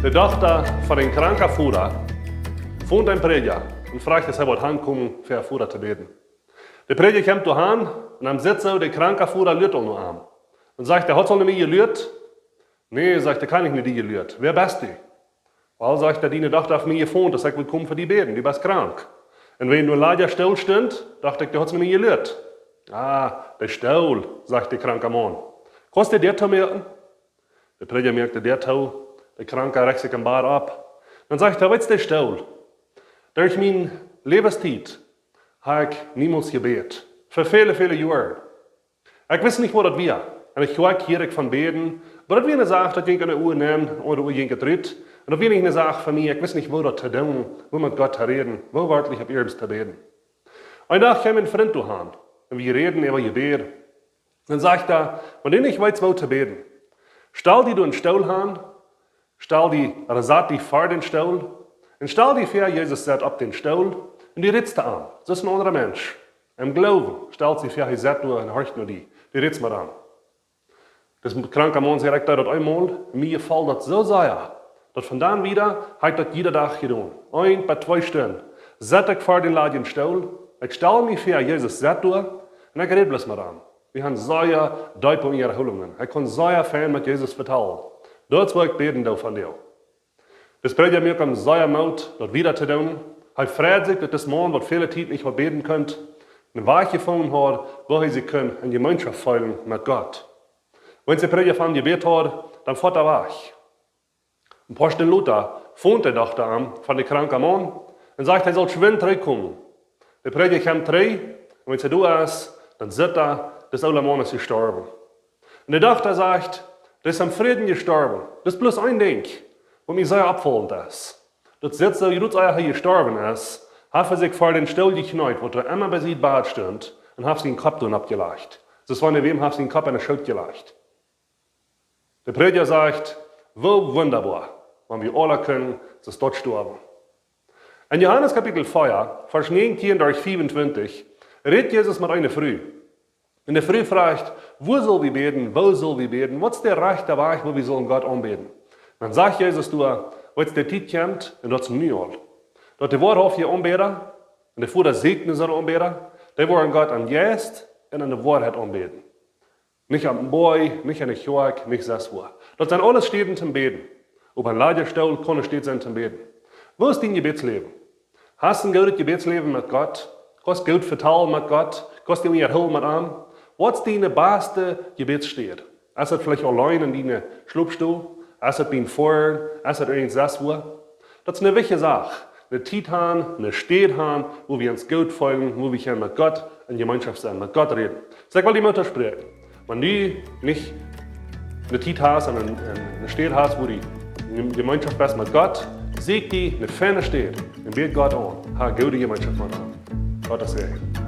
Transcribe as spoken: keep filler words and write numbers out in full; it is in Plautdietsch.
De Dochta von een kranka Voda funk een Prädja un fruach, aus hee wudd hankomen, fa äa Voda to bäden. De Prädja kjemt doa han un dan sitt soo, de kranka Voda luat aul no am. Un sajcht hee: "Hast du aul no mie jeluat?" "Nä," sajcht hee, "kaun ekj no die jeluat. Wäa best du?" "Well," sajcht hee, "diene Dochta haft mie jefont, daut ekj wull komen fa die bäden. Du best krank." Un wan doa een ladja Stool stunt, docht ekj, du hast no mie jeluat. "Ah, de Stool," sajcht de kranka Maun. "Kaust du dee toomoaken?" De Prädja moakt de Däa too, de kranka rajcht sikj em Bad opp. Dan sajcht hee: "Weetst, de Stool. Derch miene Läwenstiet hab ekj niemols jebät. Fa väle, väle Joaren. Ekj wist nich, waut daut wia. Un ekj hieed, hieed ekj von bäden, oba daut wia eene Sach, daut jinkj aun de Uaren nenn, ooda doa jinkj et rut. Un daut wia nich eene Sach fa mie, ekj wist nich, woo daut to doonen, woo met Gott to räden, woo werkjlich opp iernst to bäden. Een Dach kjeem een Frint doa han, un wie räden äwa Jebäd. Dan sajcht hee: Wan du nich weetst, woo to bäden, stal die doa een Stool han, stal die, ooda sat die ver dän Stool, un stal die väa, Jesus sett opp dän Stool, un du rätst to am, soo aus een aundra Mensch. Em Gloowen stalst die väa, hee sett doa un horcht no die, du rätst met am." De kranka Maun sajcht: "Ekj deed daut eemol, mie jefoll daut soo sea, daut von dan wieda hab ekj daut jieda Dach jedonen. Een bat twee Stunden sett ekj ver dän ladjen Stool, ekj stal mie väa, Jesus sett doa, un ekj räd bloos met am. Wie haben sea deepe Unjahoolungen. Ekj kaun sea fein met Jesus vetalen. Daut es, woo ekj bäden doo von die." De Prädja moakt am sea Moot, daut wieda to doonen. Hee freit sikj, daut dis Maun, waut väle Tiet nich haud bäden kunt, een Wajch jefungen haud, woo hee sikj kunn en Jemeenschoft feelen met Gott. Wan de Prädja von am jebät haud, dan foat hee wajch. Een poa Stunden lota funk de Dochta am von de kranka Maun un sajcht, hee saul schwind trigjkomen. De Prädja kjemt trigj, un wan hee doa es, dan sitt hee, dis oola Maun es jestorwen. Un de Dochta sajcht: "Dee es em Fräden jestorwen. Daut es bloos een Dinkj, waut mie sea oppfaulent es. Daut sitt soo, jrods ea hee jestorwen es, haft hee sikj ver dän Stool jekjneet, waut doa emma bie sien Bad stunt, un haft sienen Kopp doa nopp jelajcht. Soo aus wan wäm haft sienen Kopp aun de Schoot jelajcht." De Prädja sajcht: "Woo wundaboa, wan wie aula kunnen soo stoakj stoawen." En Johanes Kapitel vea, Varsch näajentieen bat fiefuntwintich, rät Jesus met eene Fru. Un de Fru fruach: "Woo saul wie bäden? Woo saul wie bäden? Waut es de rajchta Wajch, woo wie sellen Gott aunbäden?" Dan sajcht Jesus doa: "Weetst, de Tiet kjemt, un daut es nu aul, daut de woarhauftje Aunbäda un de Voda sieekjende Aunbäda, dee woaren Gott em Jeist un en de Woarheit aunbäden. Nich opp een Boajch, nich en de Kjoakj, nich sest wua." Daut sent aules Städen toom bäden. Opp een ladja Stool kaun eene Städ sennen toom bäden. Woo es dien Jebädsläwen? Hast een goodet Jebädsläwen met Gott? Kaust goot vetalen met Gott? Kaust die unjahoolen met am? Waut es diene baste Jebädsstäd? Es daut veleicht auleen en diene Schlopstow? Es daut biem Fia? Es daut irjent sest wua? Daut es eene wichtje Sach. Eene Tiet haben, eene Städ haben, wua wie ons goot feelen, wua wie kjennen met Gott en Jemeenschoft sennen, met Gott räden. Soo, ekj well die Moot toospräakjen. Wan du nich eene Tiet hast un eene, eene, eene Städ hast, wua du en Jemeenschoft best met Gott, sieekj die eene feine Städ un bäd Gott aun. Hab goode Jemeenschoft met am. Gott es Säajen.